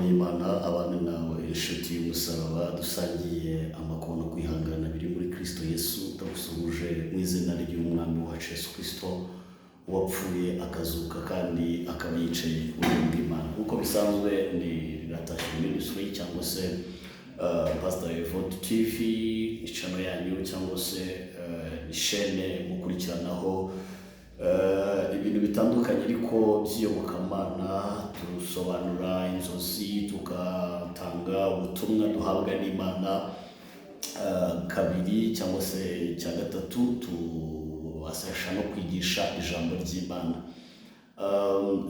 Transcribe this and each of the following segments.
Y'Imana abana nawe, inshuti y'umusaraba dusangiye amakuba no kwihangana biri muri Kristo Yesu. Ndagusuhuje mu izina ry'Umwami wacu Yesu Kristo, wapfuye akazuka kandi akaba yicaye iburyo bw'Imana. Nk'uko bisanzwe, ni Riratashye Ministry cyangwa se Pastor Evode TV, channel yanyu cyangwa se ni chaîne mukurikiranaho ibintu bitandukanye ariko by'iyobokamana. Dusobanura inzozi, tugatanga ubutumwa duhabwa n'Imana. Kabiri cyangwa se cya gatatu, tubasha no kwigisha ijambo ry'Imana.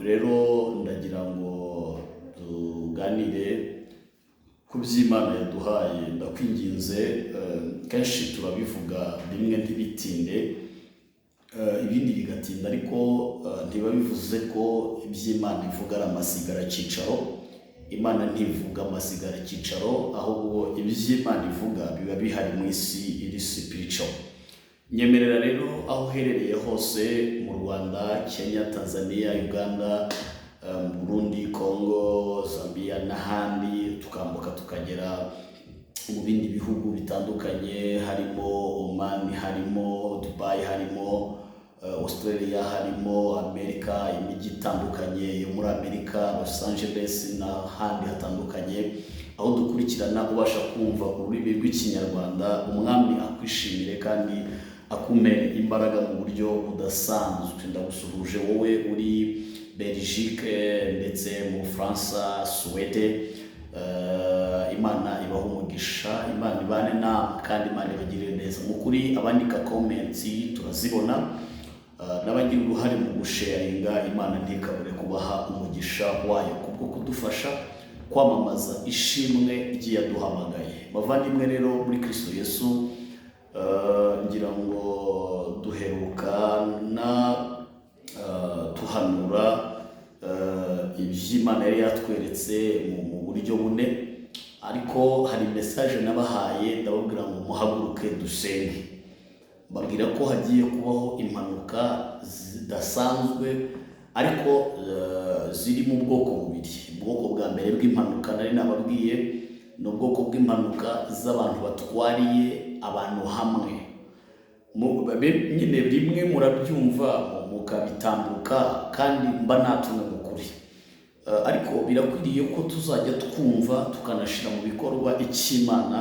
Rero ndagira ngo tuganire ku by'Imana yaduhaye. Ndakwinginze, kenshi turabivuga bimwe ntibitinde, ibindi bigatinda, ariko ntibiba bivuze ko iby'Imana ivuga ari amasigaracyicaro. Imana ntivuga amasigaracyicaro, ahubwo iby'Imana ivuga biba bihari mu isi iri spiritual. Nyemerera rero, aho uherereye hose, mu Rwanda, Kenya, Tanzania, Uganda, Burundi, Congo, Zambia n'ahandi, tukambuka tukagera mu bindi bihugu bitandukanye, harimo Oman, harimo Dubai, harimo Australia, harimo Amerika, imijyi itandukanye yo muri Amerika, Los Angeles n'ahandi hatandukanye, aho dukurikirana ubasha kumva ururimi rw'Ikinyarwanda, Umwami akwishimire kandi akumere imbaraga mu buryo budasanzwe. Ndagusuhuje wowe uri Belgique ndetse mu Bufaransa, Suwede. Imana ibaha umugisha, Imana ibane namwe kandi Imana ibagirire neza. Mu kuri abandika comments turazibona, n'abagira uruhare mu gusharinga, Imana ntikabure kubaha umugisha wayo kubwo kudufasha kwamamaza ishimwe ry'iyaduhamagaye. Bavandimwe rero muri Kristo Yesu, ngira ngo duheruka na tuhanura iby'Imana yari yatweretse mu buryo bune, ariko hari message nabahaye, ndababwira ngo muhaguruke dusenge. Mbabwira ko hagiye kubaho impanuka zidasanzwe, ariko ziri mu bwoko bubiri. Ubwoko bwa mbere bw'impanuka nari nababwiye ni ubwoko bw'impanuka z'abantu batwariye abantu hamwe. Nyine rimwe murabyumva mukabitambuka, kandi mba natumwe mu kuri. Ariko birakwiriye ko tuzajya twumva tukanashyira mu bikorwa icy'Imana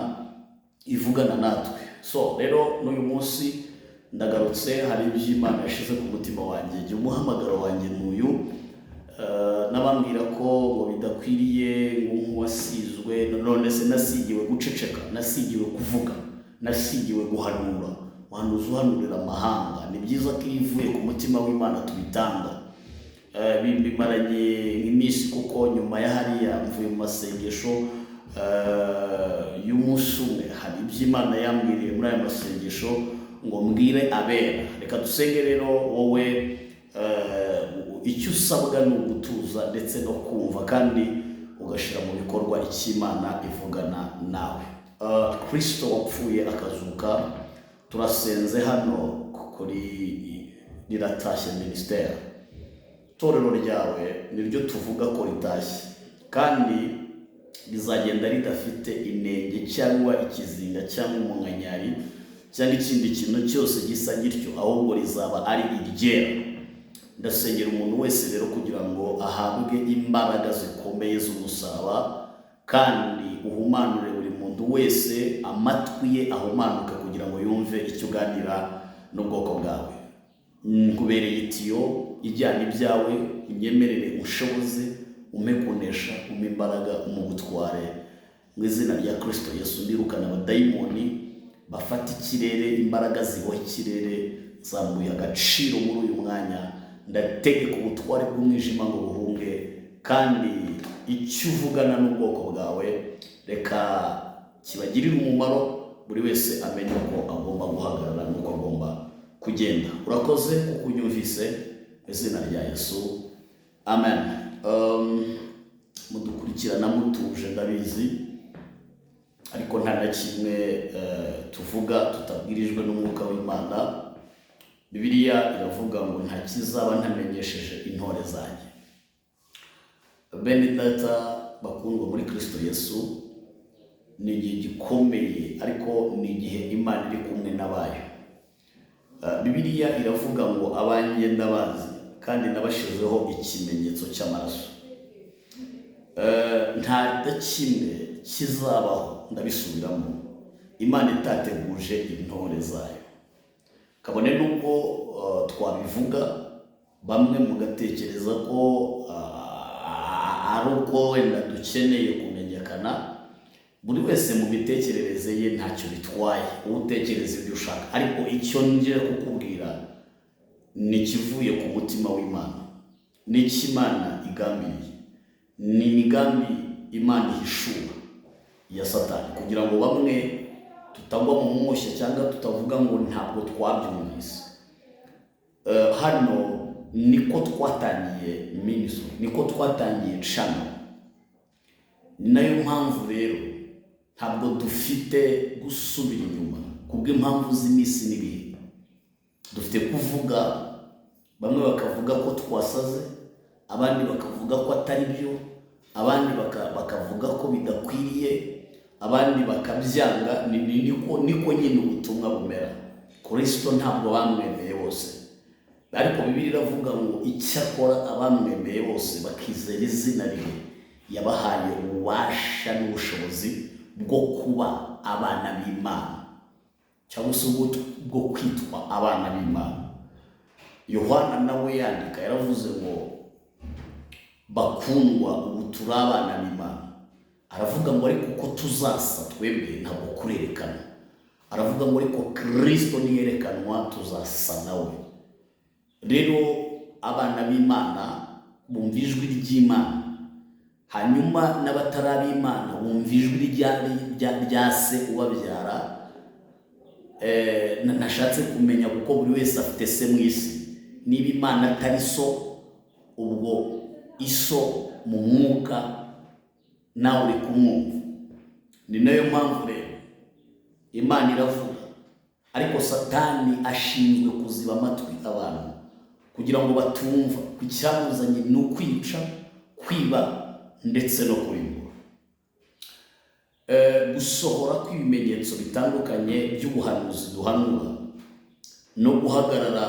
ivugana natwe. So rero n'uyu munsi ndagarutse, hari iby'Imana yashyize ku mutima wanjye. Igihe umuhamagaro wanjye n'uyu, n'abambwira ko ngo bidakwiriye, ngo nk'uwasizwe, none se nasigiwe guceceka? Nasigiwe kuvuga, nasigiwe guhanura, umuhanuzi uhanurira amahanga. Ni byiza ko iyo ivuye ku mutima w'Imana tubitanga. Bimaranye nk'iminsi, kuko nyuma ya hariya mvuye mu masengesho y'umunsi umwe. Hari iby'Imana yambwiriye muri aya masengesho ngo mbwire abera. Reka dusenge rero. Wowe icyo usabwa ni ugutuza ndetse no kumva, kandi ugashyira mu bikorwa icyo Imana ivugana nawe. Kristo wapfuye akazuka, turasenze hano kuri Riratashye Ministry. Itorero ryawe niryo tuvuga ko ritashye, kandi rizagenda ridafite inenge cyangwa ikizinga cyangwa umunkanyari cyangwa ikindi kintu cyose gisa gityo, ahubwo rizaba ari iryera. Ndasengera umuntu wese rero kugira ngo ahabwe imbaraga zikomeye z'umusaraba, kandi uhumanure buri muntu wese, amatwi ye ahumanuke kugira ngo yumve icyo uganira n'ubwoko bwawe. Nkubereye itiyo ijyana ibyawe, unyemerere, unshoboze, umpe kunesha, umpe imbaraga, umpe ubutware. Mu izina rya Kristo Yesu, ndirukana abadayimoni bafata ikirere, imbaraga ziboha ikirere zambuye agaciro muri uyu mwanya. Ndategeka ubutware bw'umwijima ngo buhunge, kandi icyo uvugana n'ubwoko bwawe reka kibagirire umumaro, buri wese amenye uko agomba guhagarara n'uko agomba kugenda. Urakoze kuko unyumvise. Mu izina rya Yesu, amen. Mudukurikirana mutuje, ndabizi, ariko nta na kimwe tuvuga tutabwirijwe n'Umwuka w'Imana. Bibiliya iravuga ngo nta kizaba ntamenyesheje intore zanjye. Bene data, Bakundwa muri Kristo Yesu, ni igihe gikomeye, ariko ni igihe Imana iri kumwe n'abayo. Bibiliya iravuga ngo abanjye ndabazi kandi nabashyizeho ikimenyetso cy'amaraso. Nta na kimwe kizabaho, ndabisubiramo, Imana itateguje intore zayo. Kabone n'ubwo twabivuga, bamwe mugatekereza ko ari uko wenda dukeneye kumenyekana. Buri wese mu mitekerereze ye ntacyo bitwaye, wowe utekereza ibyo ushaka, ariko icyo ngiye kukubwira ni ikivuye ku mutima w'Imana, n'icyo Imana igambiriye, ni imigambi Imana ihishura ya Satani, kugira ngo bamwe tutagwa mu mwoshya cyangwa tutavuga ngo ntabwo twabyumvise. Hano niko twatangiye ministry, niko twatangiye channel. Ni nayo mpamvu rero ntabwo dufite gusubira inyuma kubw'impamvu z'iminsi n'ibihe. Dufite kuvuga, bamwe bakavuga ko twasaze, abandi bakavuga ko atari byo, abandi bakavuga ko bidakwiriye, abandi bakabyanga. Niko nyine ubutumwa bumera. Kristo ntabwo bamwemeye bose, ariko Bibiliya iravuga ngo icyakora abamwemeye bose bakizera izina rye, yabahaye ububasha n'ubushobozi bwo kuba abana b'Imana, cyangwa se bwo kwitwa abana b'Imana. Yohana nawe yandika yaravuze ngo bakundwa, ubu turi abana b'Imana. Aravuga ngo ariko uko tuzasa twebwe ntabwo kurerekana. Aravuga ngo ariko Kristo niyerekanwa tuzasa nawe. Rero abana b'Imana bumva ijwi ry'Imana, hanyuma n'abatari ab'Imana bumva ijwi rya se ubabyara. Nashatse kumenya kuko buri wese afite se mu isi. Niba Imana atari so, ubwo iso mu mwuka nawe uri kumwumva. Ni nayo mpamvu rero Imana iravuga, ariko Satani ashinzwe kuziba amatwi abantu kugira ngo batumva. Ku cyamuzanye ni ukwica, kwiba ndetse no kurimbura. Gusohora kw'ibimenyetso bitandukanye by'ubuhanuzi duhanura no guhagarara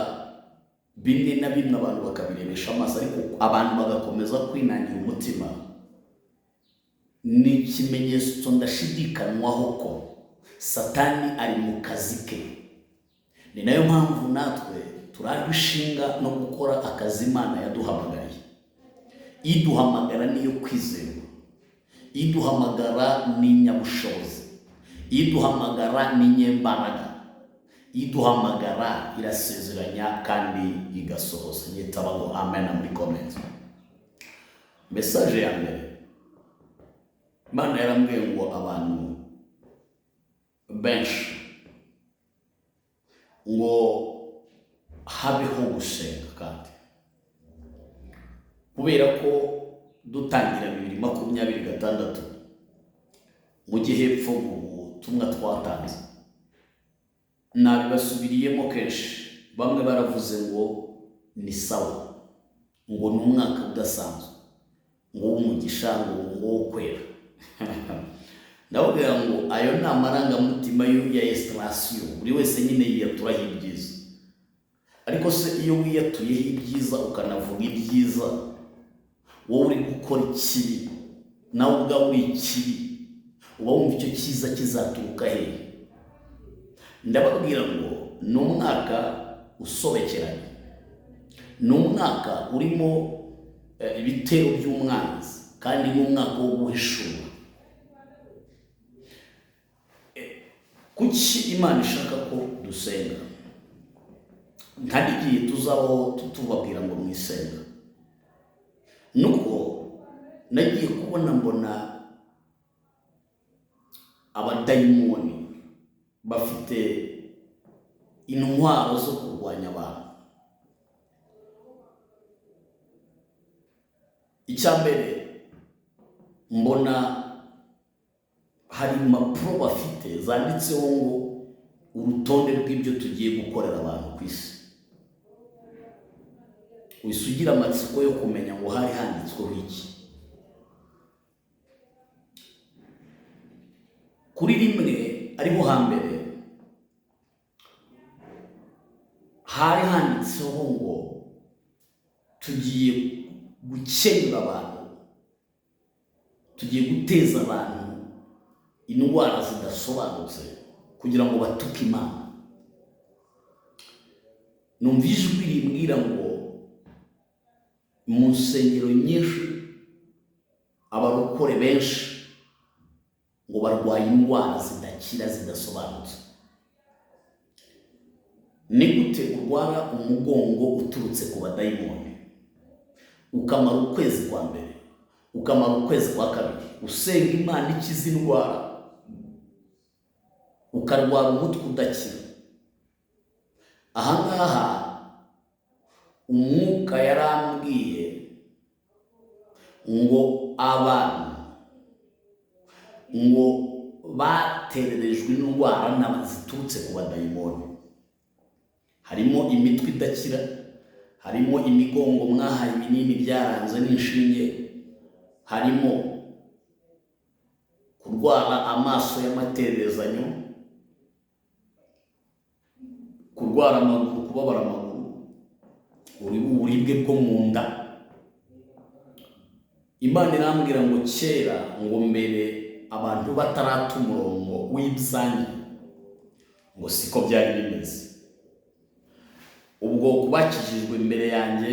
bimwe na bimwe abantu bakabirebesha amaso, ariko abantu bagakomeza kwinangira umutima, ni ikimenyetso ndashidikanywaho ko Satani ari mu kazi ke. Ni nayo mpamvu natwe turajwe ishinga no gukora akazi Imana yaduhamagariye. Iduhamagara niyo kwizerwa, iduhamagara ni inyabushobozi, iduhamagara ni inyembaraga, iduhamagara irasezeranya kandi igasohoza. Nyitaba ngo amen muri comment. Message ya mbere, Imana yarambwiye ngo abantu benshi ngo habeho gusenga, kandi kubera ko dutangira 2026 mu gihe hepfo mu butumwa twatanze nabibasubiriyemo kenshi, bamwe baravuze ngo ni sawa, ngo ni umwaka udasanzwe, ngo w'umugisha, ngo wo kwera. Ndababwira ngo ayo ni amarangamutima ya esitasiyo, buri wese nyine yiyaturaho ibyiza. Ariko se iyo wiyatuyeho ibyiza ukanavuga ibyiza, wowe uri gukora ikibi, nawe ubwawe uri ikibi, uba wumva icyo cyiza kizaturuka hehe? Ndababwira ngo ni umwaka usobekeranye, ni umwaka urimo ibitero by'umwanzi, kandi ni umwaka wo guhishura. Kuki Imana ishaka ko dusenga? Nta n'igihe tuzabaho tubabwira ngo mwisenga. Nuko nagiye kubona mbona abadayimoni bafite intwaro zo kurwanya abantu. Icya mbere mbona hari impapuro bafite zanditseho ngo urutonde rw'ibyo tugiye gukorera abantu ku isi. Wisugira amatsiko yo kumenya ngo hari handitsweho iki. Kuri rimwe ariho hambere hari handitseho ngo tugiye gukenura abantu, tugiye guteza abantu indwara zidasobanutse kugira ngo batuke Imana. Numva ijwi rimbwira ngo mu nsengero nyinshi abarokore benshi ngo barwaye indwara zidakira zidasobanutse. Ni gute urwara umugongo uturutse ku badayimoni, ukamara ukwezi kwa mbere, ukamara ukwezi kwa kabiri usenga Imana ikiza indwara, ukarwara umutwe udakira? Aha ngaha umwuka yarambwiye ngo abantu ngo batererejwe indwara ziturutse ku badayimoni. Harimo imitwe idakira, harimo imigongo mwahaye ibinini byaranze n'inshinge, harimo kurwara amaso y'amatererezanyo, kurwara amaguru, kubabara amaguru, uburibwe bwo mu nda. Imana irambwira ngo kera, ngo mbere abantu batarata umurongo w'ibyanyu, ngo siko byari bimeze. Ubwo kubakijijwe imbere yanjye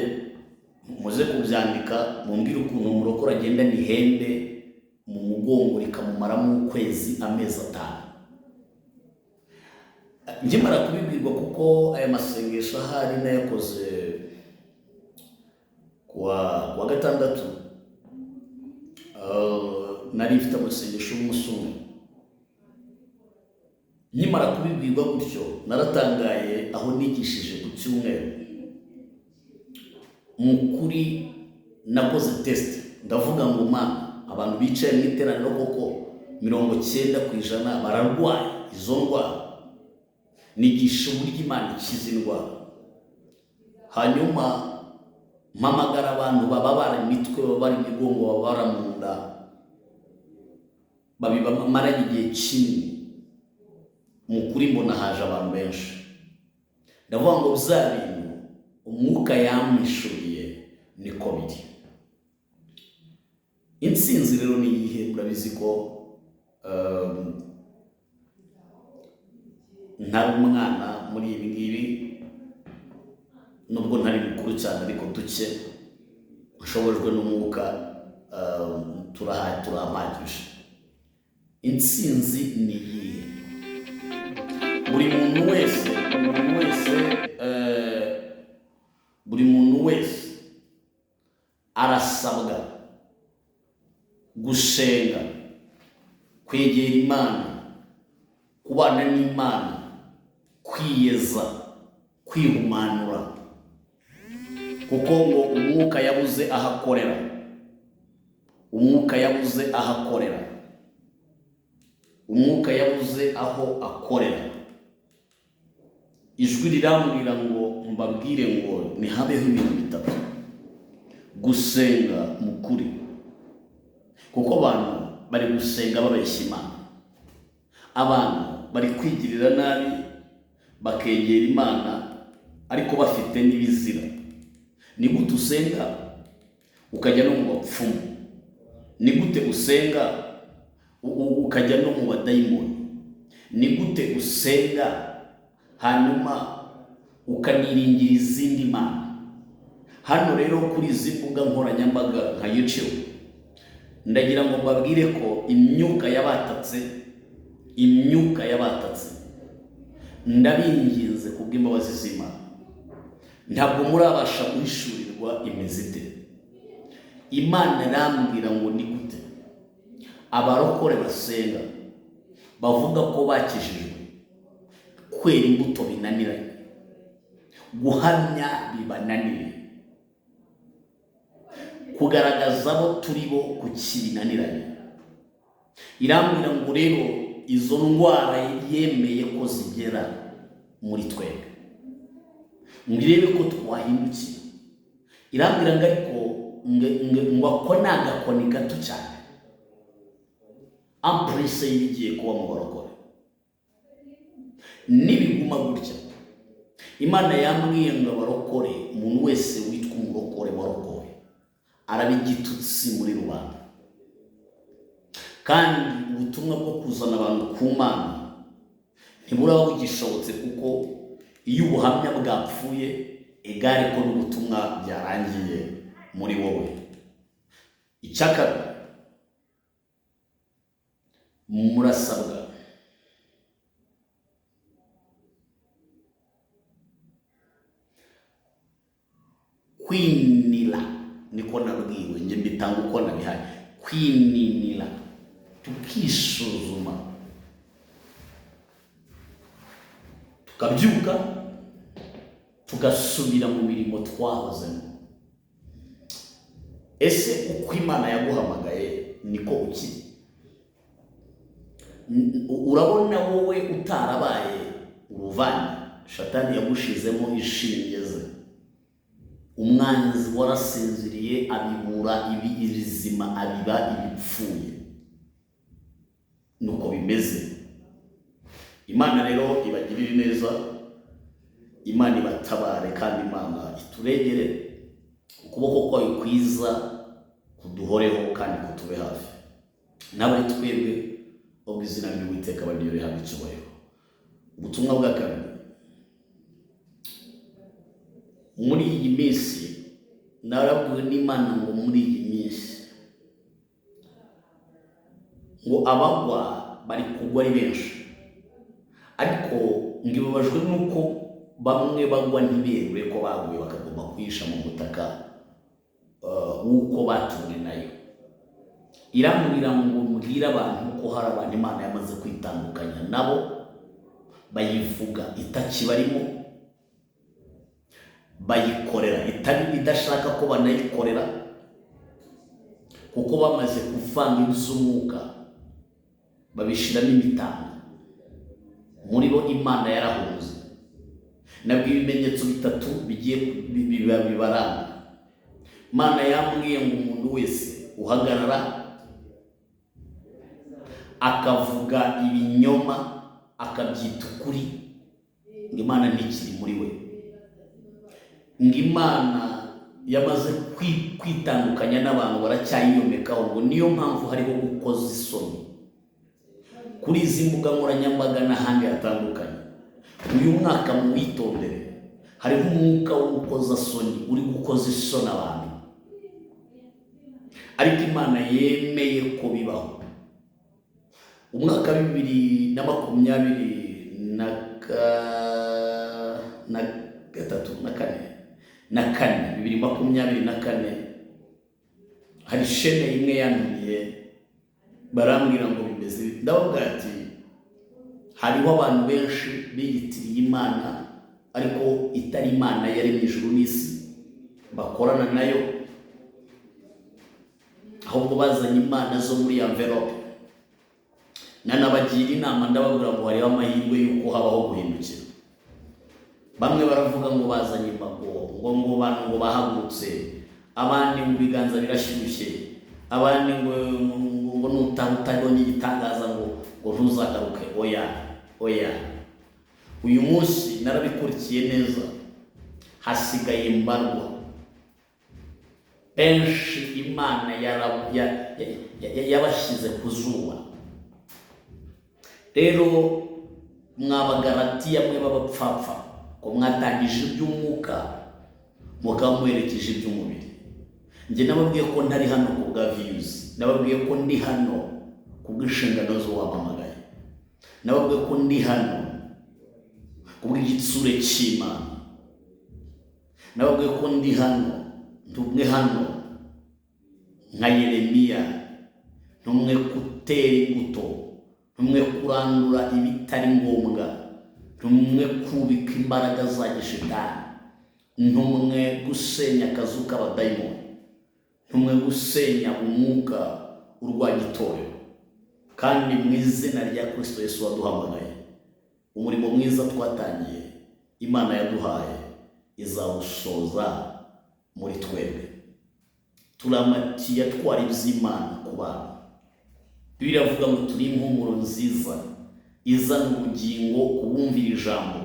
muze kubyandika, mumbwire ukuntu umurokore agendana ihembe mu mugongo rikamumaramo ukwezi, amezi 5. Nkimara kubibwirwa, kuko aya masengesho ahari nayakoze kuwa gatandatu, nari mfite amasengesho y'umunsi umwe. Nkimara kubibwirwa gutyo naratangaye aho nigishije ku cyumweru. Mu kuri nakoze test, ndavuga ngo Mana, abantu bicaye mu iteraniro koko 90% bararwaye izo ndwara. Nigisha uburyo Imana ikiza indwara, hanyuma mpamagara abantu bababara imitwe, bababara imigongo, bababara mu nda, babimaranye igihe kinini. Mu kuri mbona haje abantu benshi. Ndavuga ngo bya bintu umwuka yampishuriye niko biri. Intsinzi rero ni iyihe? Murabizi ko ntari umwana muri ibi ngibi, nubwo ntari mukuru cyane ariko duke nshobojwe n'umwuka, turampagije. Intsinzi ni iyihe? Buri muntu wese, buri muntu wese, buri muntu wese arasabwa gusenga, kwegera Imana, kubana n'Imana, kwiyeza, kwihumanura, kuko ngo umwuka yabuze aho akorera. Umwuka yabuze aho akorera. Umwuka yabuze aho akorera. Ijwi rirambwira ngo mbabwire ngo ntihabeho ibintu bitatu: gusenga mu kuri, kuko abantu bari gusenga babeshya Imana, abantu bari kwigirira nabi bakegera Imana ariko bafite n'ibizira. Ni gute usenga ukajya no mu bapfumu? Ni gute usenga ukajya no mu badayimoni? Ni gute usenga hanyuma ukaniringira izindi mana? Hano rero kuri izi mbuga nkoranyambaga nka YouTube, ndagira ngo mbabwire ko imyuka yabatatse, imyuka yabatatse. Ndabinginze kubw'imbabazi z'Imana, ntabwo murabasha guhishurirwa imeze ite. Imana irambwira ngo ni gute abarokore basenga bavuga ko bakijijwe, kwera imbuto binaniranye, guhamya bibananiye, kugaragaza abo turi bo kuki binaniranye. Irambwira ngo rero izo ndwara yemeye ko zigera muri twebwe, ngo irebe ko twahindukira. Irambwira ngo ariko ngo ako ni agakoni gato cyane. Amprise y'ibigiye kuba mu barokore nibiguma gutya, Imana yambwiye ngo abarokore, umuntu wese witwa umurokore warokowe araba igitutsi muri rubanda. Kandi ubutumwa bwo kuzana abantu ku Mana ntiburaba bugishobotse, kuko iyo ubuhamya bwapfuye egare ko n'ubutumwa byarangiye muri wowe. Icya kabiri, murasabwa kwinira, niko nabwiwe, njye mbitanga uko nabihaye, kwininira, tukisuzuma, tukabyuka, tugasubira mu mirimo twahozemo. Ese uko Imana yaguhamagaye niko ukiri? Urabona wowe utarabaye uruvange, Shatani yagushizemo inshinge ze, umwanzi warasinziriye abibura ibizima abiba ibipfuye. Nuko bimeze. Imana rero ibagirire neza, Imana ibatabare, kandi Imana ituregere, ukuboko kwayo kwiza kuduhoreho kandi kutube hafi. N'abari twebwe ubwo izina ry'Uwiteka abe rihabwa icyubahiro. Ubutumwa bwa kabiri, muri iyi minsi narabwiwe n'Imana ngo muri iyi minsi ngo abagwa bari kugwa ari benshi, ariko ngibabajwe nuko bamwe bagwa ntiberure ko baguye, bakagomba kwihisha mu butaka w'uko batumwe nayo. Irambwira ngo mbwire abantu ko hari abantu Imana yamaze kwitandukanya nabo, bayivuga itakibarimo, bayikorera idashaka ko banayikorera, kuko bamaze kuvanga iby'umwuka babishiramo imitanga. Muri bo Imana yarahunze. Nabwo ibimenyetso bitatu bigiye bibaranga. Imana yambwiye ngo umuntu wese uhagarara akavuga ibinyoma akabyita ukuri, ngo Imana ntikiri muri we. Ngo Imana yamaze kwitandukanya n'abantu baracyayiyomekaho, ngo niyo mpamvu hariho gukoza isoni kuri izi mbuga nkoranyambaga n'ahandi hatandukanye. Uyu mwaka muwitondere, hariho umwuka w'urukozasoni uri gukoza isoni abantu, ariko Imana yemeye ko bibaho. Umwaka 2023 na kane, 2024, hari shene imwe yantumiye, barambwira ngo bimeze, ndababwira ati hariho abantu benshi biyitiriye Imana ariko itari Imana yaremye ijuru n'isi, bakorana nayo, ahubwo bazanye imana zo muri envelope. Nanabagira inama, ndababwira ngo hariho amahirwe y'uko habaho guhindukira. Bamwe baravuga ngo bazanye imbago, ngo bantu ngo bahagurutse, abandi ngo ibiganza birashyushye, abandi ngo nutabonye igitangaza ngo ntuzagaruke. Oya, oya, uyu munsi narabikurikiye neza, hasigaye mbarwa benshi Imana yabashyize ku zuba. Rero mwabagaratiya mwe b'abapfapfa, ko mwatangije iby'umwuka mukaba muherekeje iby'umubiri. Njye nababwiye ko ntari hano ku bwa views, nababwiye ko ndi hano ku bw'inshingano z'uwampamagaye, nababwiye ko ndi hano ku bw'igitsure cy'Imana, nababwiye ko ndi hano, ntumwe hano nka Yeremiya, ntumwe gutera imbuto, ntumwe kurandura ibitari ngombwa, ntumwe kubika imbaraga za gishitani, ntumwe gusenya akazu k'abadayimoni, ntumwe gusenya umwuka urwanya itorero. Kandi mu izina rya Kristo Yesu waduhamagaye, umurimo mwiza twatangiye Imana yaduhaye izawusoza muri twebwe. Turamatiye twari iby'Imana ku bantu. Bibiliya iravuga ngo turi impumuro nziza izana ubugingo ku bumvira ijambo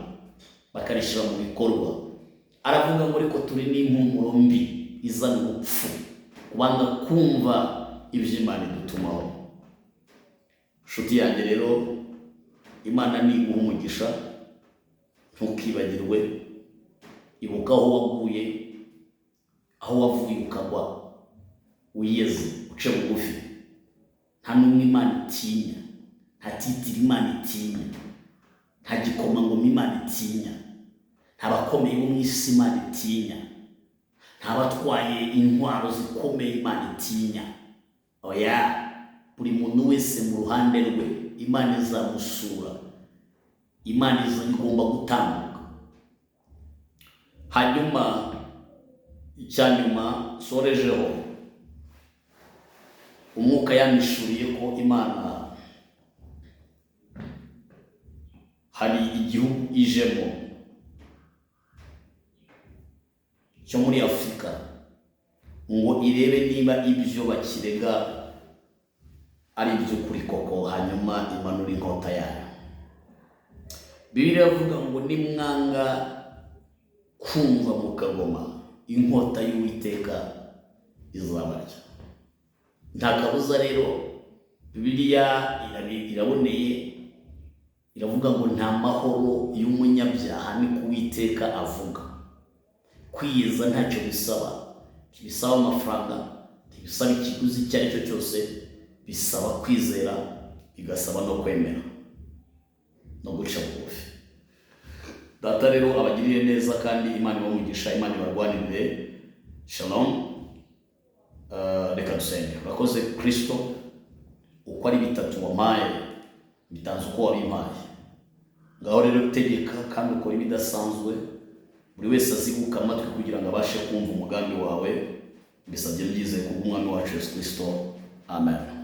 bakarishyira mu bikorwa. Aravuga ngo ariko turi n'impumuro mbi izana ubupfu kubanga kumva ibyo Imana idutumaho. Nshuti yanjye rero, Imana niguha umugisha, ntukibagirwe, ibuka aho waguye, aho wavuye ukagwa, wiyeze, uce bugufi. Nta n'umwe Imana itinya, nta titiri Imana itinya, nta gikomangoma Imana itinya, nta bakomeye bo mu isi Imana itinya, nta batwaye intwaro zikomeye Imana itinya. Oya, buri muntu wese mu ruhande rwe Imana izamusura, Imana igomba gutambuka. Hanyuma icya nyuma nsorejeho, umwuka yamishuriye ko Imana hari igihugu ijemo cyo muri Afurika ngo irebe niba ibyo bakirega ari iby'ukuri koko, hanyuma imanura inkota yayo. Bibiliya iravuga ngo nimwanga kumva mukagoma, inkota y'Uwiteka izabarya. Nta kabuza rero, Bibiliya iraboneye, iravuga ngo nta mahoro y'umunyabyaha, ni ku Uwiteka avuga. Kwiyeza ntacyo bisaba, ntibisaba amafaranga, ntibisaba ikiguzi icyo ari cyo cyose, bisaba kwizera, bigasaba no kwemera no guca bugufi. Data rero abagirire neza kandi Imana ibahe umugisha, Imana ibarwanirire. Shalom. Reka dusenge. Urakoze Kristo, uko ari bitatu wampaye bitanze uko wabimpaye. Ngaho rero tegeka kandi ukora ibidasanzwe, buri wese azibuka amatwi kugira ngo abashe kumva umugambi wawe. Mbisabye mbyizeye kubw'Umwami wacu Yesu Kristo, amen.